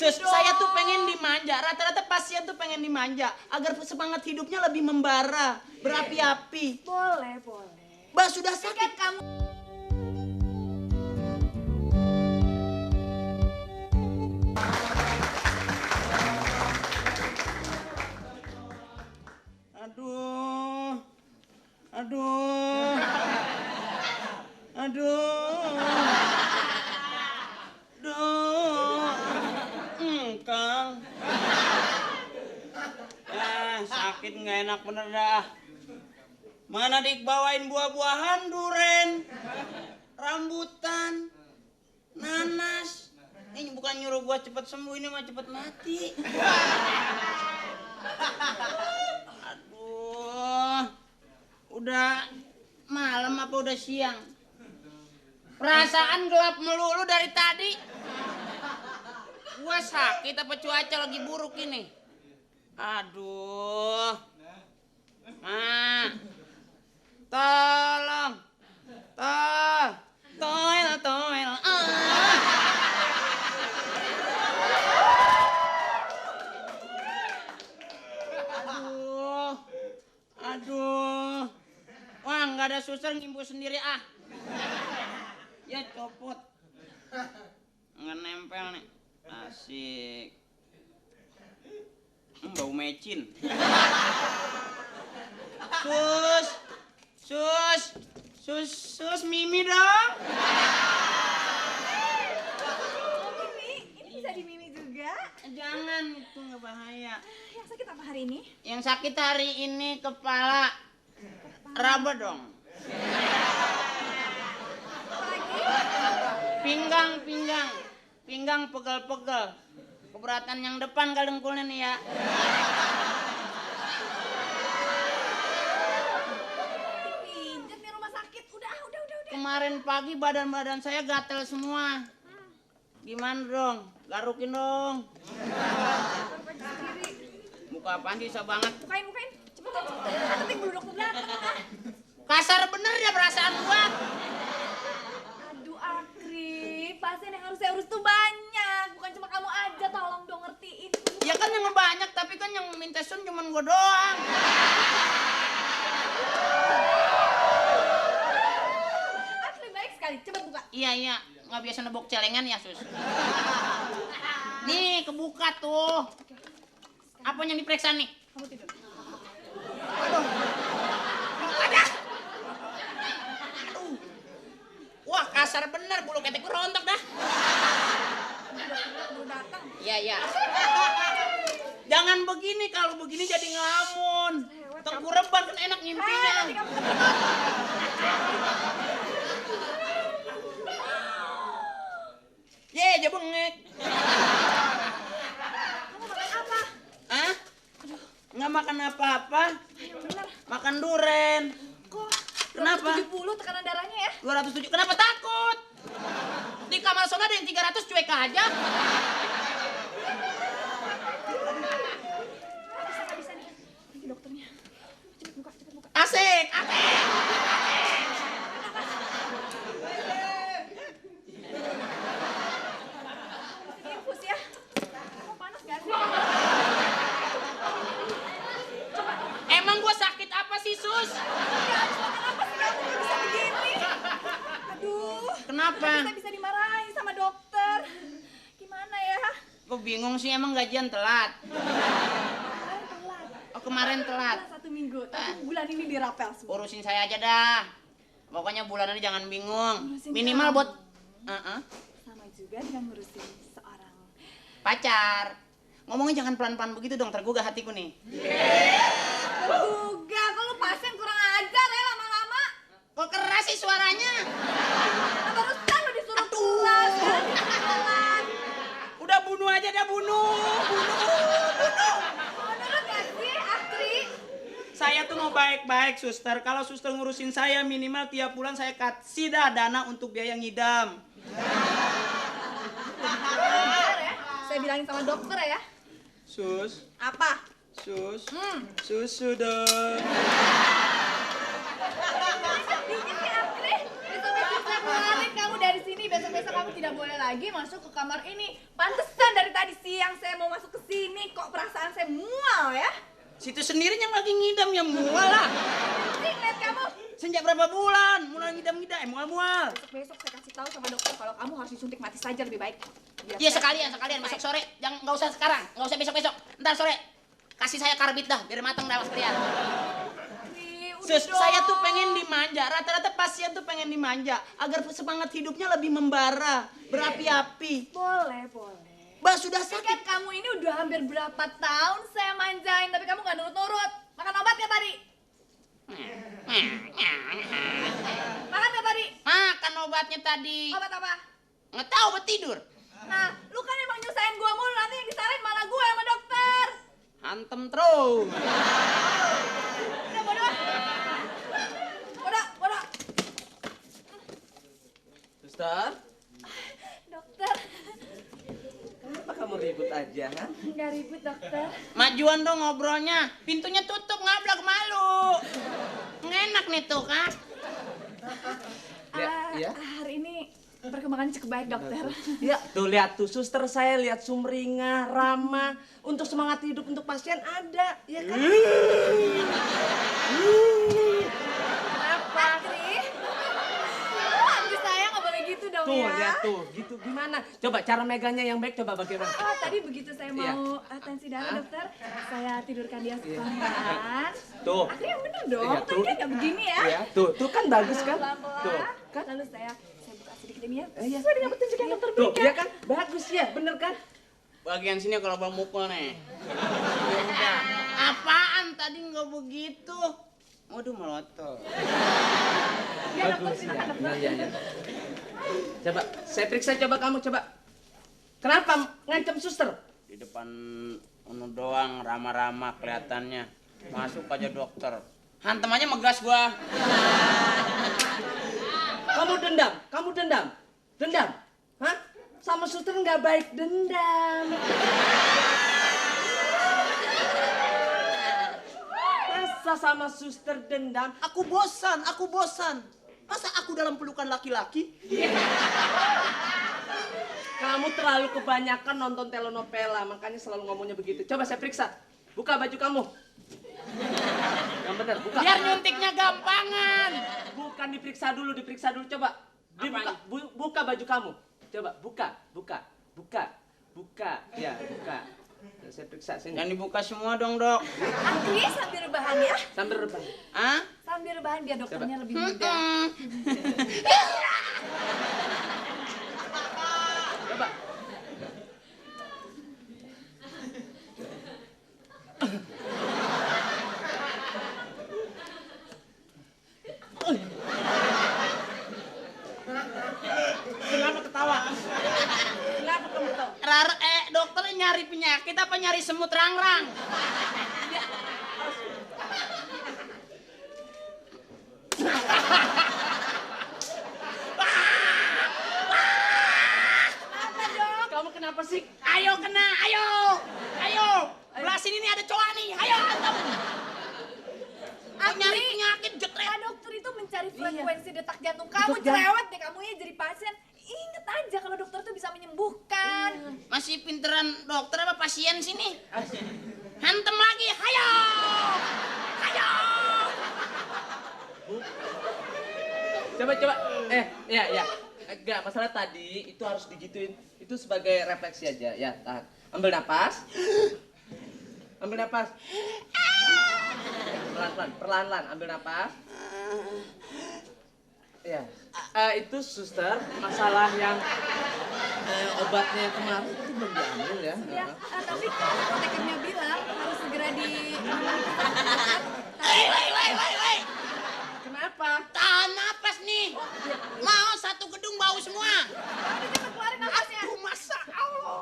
Sus, saya tuh pengen dimanja. Rata-rata pasien tuh pengen dimanja agar semangat hidupnya lebih membara, berapi-api. Boleh. Mbak sudah sakit kamu. Kang. Sakit nggak enak bener dah. Mana bawain buah-buahan, duren, rambutan, nanas. Ini bukan nyuruh gua cepet sembuh, ini mah cepet mati. Aduh, udah malam apa udah siang? Perasaan gelap melulu dari tadi. Gua sakit apa cuaca lagi buruk ini? Aduh. Tolong. Toil. Aduh. Wah, nggak ada suster, ngimpu sendiri ah. Ya copot. Nggak nempel nih. Asik. Bau mecin. Sus, Mimi dong. Mimi, ini bisa di Mimi juga. Jangan, itu nggak bahaya. Yang sakit apa hari ini? Yang sakit hari ini kepala. Raba dong. Apa lagi? Pinggang pegel-pegel. Keberatan yang depan kali dengkulnya nih ya. Dipinjat di rumah sakit. Udah. Kemarin pagi badan saya gatel semua. Gimana dong? Garukin dong. Muka apaan sih banget? Bukain. Cepetan. Nanti bulu dokter datang. Kasar bener ya perasaan gua. Aduh, Akri. Pasien yang harus saya urus tuh banyak. Bukan cuma kamu aja. Tolong dong ngertiin. Ya kan yang banyak, tapi kan yang minta sun cuma gua doang. Akri baik sekali. Cepet buka. Iya. Nggak biasa nebok celengan ya, Sus. Nih, kebuka tuh. Apa yang diperiksa nih? Kamu tidur. Aduh. Ada. Wah, kasar bener. Bulu ketek gua rontok dah. Belum datang. Iya. Jangan begini, kalau begini jadi ngelamun. Tengkureban kan enak ngimpinya. Nanti kamu Ye, aja bengek. Kamu makan apa? Hah? Nggak makan apa-apa. Ayo bener. Makan duren. Kok? Kenapa? 270 tekanan darahnya ya? 207. Kenapa takut? Di kamar sono ada yang 300, cuek aja. Bisa nih. Ini dokternya. Cepet buka. Asik. Infus ya. Kamu panas gak sih? Emang gua sakit apa sih, Sus? Kenapa sih kamu bisa begini? Aduh. Kenapa? Kita bisa dimarahin sama dokter. Gimana ya? Gua bingung sih, emang gajian telat. Kemarin telat. Oh, kemarin telat. Telat 1 minggu. Tapi bulan ini dirapel semua. Urusin saya aja dah. Pokoknya bulan ini jangan bingung. Ngurusin Minimal kamu. buat Sama juga dengan ngurusin seorang. pacar. Ngomongnya jangan pelan-pelan begitu dong, tergugah hatiku nih. Juga, kalau pasien kurang ajar ya lama-lama. Kok keras sih suaranya? Nah, barusan lo disuruh kelas kan? Udah bunuh aja dah, bunuh. Mau nurut gak sih, Akri? Saya tuh mau baik-baik, suster. Kalau suster ngurusin saya, minimal tiap bulan saya kasih dah dana untuk biaya ngidam. Bener ya? Saya bilangin sama dokter ya. Sus, Apa? susu dong. Dingin sih, Akri. Besok-besok saya keluarin kamu dari sini. Besok-besok kamu tidak boleh lagi masuk ke kamar ini. Pantesan dari tadi siang Situ sendiri yang lagi ngidam ya mual lah. Sih, lihat kamu. Sejak berapa bulan mulai ngidam-ngidam, mual-mual. Besok saya kasih tahu sama dokter kalau kamu harus disuntik mati saja lebih baik. Biar Iya saya- sekalian besok sore. Jangan nggak usah sekarang, nggak usah besok. Ntar sore. Kasih saya karbit dah biar matang dah sekalian. Ih, udah Sus, dong. saya tuh pengen dimanja. Rata-rata pasien tuh pengen dimanja agar semangat hidupnya lebih membara, berapi-api. Boleh. Bah sudah Tapi sakit. kan kamu ini udah hampir berapa tahun saya manjain, tapi kamu nggak nurut-nurut. Makan obat ya tadi? Makan ya tadi? Makan obatnya tadi. Obat apa? Nggak tahu obat tidur. Nah, lu kan emang nyusahin gua mulu, nanti yang disalahin malah gua sama dokter. Hantem terus. Udah bodoh. Bodoh. Suster, Dokter, kenapa kamu ribut aja, ha? nggak ribut dokter. Majuan dong ngobrolnya. Pintunya tutup, ngablak malu. Ngenak nih tuh, kan? Ya, ya. Hari ini perkembangannya cukup baik dokter. Ya, tuh lihat tuh suster saya lihat sumringah, ramah, untuk semangat hidup untuk pasien ada, ya kan? Patri, Andi saya nggak boleh gitu dong Tuh, ya. lihat tuh, gitu gimana? Coba cara megangnya yang baik, coba bagaimana? Oh, tadi begitu saya mau tensi darah dokter, saya tidurkan dia pelan-pelan. Tuh. Akhirnya yang bener dong, Iya, tadi tuh. kan nggak begini ya. Ya, tuh kan bagus kan? Pelan-pelan. Tuh, kan? Lalu saya buka sedikit ini ya. Iya. Sesuai dengan petunjuk yang dokter Tuh, berikan. ya kan? Bagus ya, bener kan? Bagian sini kalau bang mukul nih. Apaan tadi nggak begitu? Waduh melotot. Ya dokter, Bagus silakan dokter. Iya. Coba, saya periksa coba kamu coba. Kenapa ngancam suster? Di depan unu doang ramah-ramah kelihatannya. Masuk aja dokter. Hantem aja megas gua. Kamu dendam? Dendam? Hah? Sama suster nggak baik dendam. Masa sama suster dendam? Aku bosan. Masa aku dalam pelukan laki-laki? Kamu terlalu kebanyakan nonton telenovela, makanya selalu ngomongnya begitu. Coba saya periksa. Buka baju kamu. Yang benar, buka. Biar nyuntiknya gampangan. Bukan diperiksa dulu, coba. Buka baju kamu. Coba, buka. Ya, buka. Saya periksa sini. Jangan dibuka semua dong, Dok. Akhirnya sambil rebahan ya. Sambil rebahan. Hah? Sambil rebahan biar dokternya Coba. lebih mudah. Coba. Kenapa ketawa? Kenapa kamu tahu? Dokter nyari penyakit apa nyari semut rangrang? Kamu kenapa sih? Ayo kena, ayo. Belah sini nih ada cowok nih. Ayo antum. Nyari penyakit jekret. Pak dokter itu mencari frekuensi detak jantung kamu. Detak jantung. Cerewet deh kamu ya jadi pasien. Ingat aja kalau dokter tuh bisa menyembuhkan. Masih pinteran dokter apa pasien sini? Hantem lagi, ayo. Coba. Ya. Enggak, masalah tadi itu harus digituin. Itu sebagai refleksi aja. Ya, tahan. Ambil napas. Perlahan-lahan. Ambil napas. Ya. Itu suster, masalah yang obatnya kemarin itu belum diambil ya. Ya, tapi apotekernya bilang harus segera di. Woi. Kenapa? Tahan napas nih. Mau satu gedung bau semua. Udah cepet keluarin nafasnya. Aduh, masa Allah.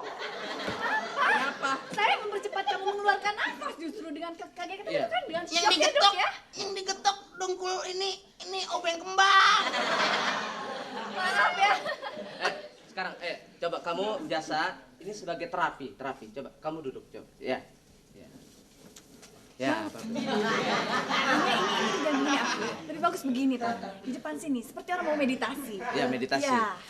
Kenapa? Saya mempercepat kamu mengeluarkan nafas justru dengan kaget itu Iya. kan dengan Yang shock ya digetok, dok ya. yang digetok dengkul ini obeng kembang. Maaf ya. Sekarang coba kamu biasa ini sebagai terapi. Coba kamu duduk coba. Ya. Bagus. Ini jangan begini aku. Lebih bagus begini tuh. Di depan sini seperti orang mau meditasi. Ya, meditasi. Ya.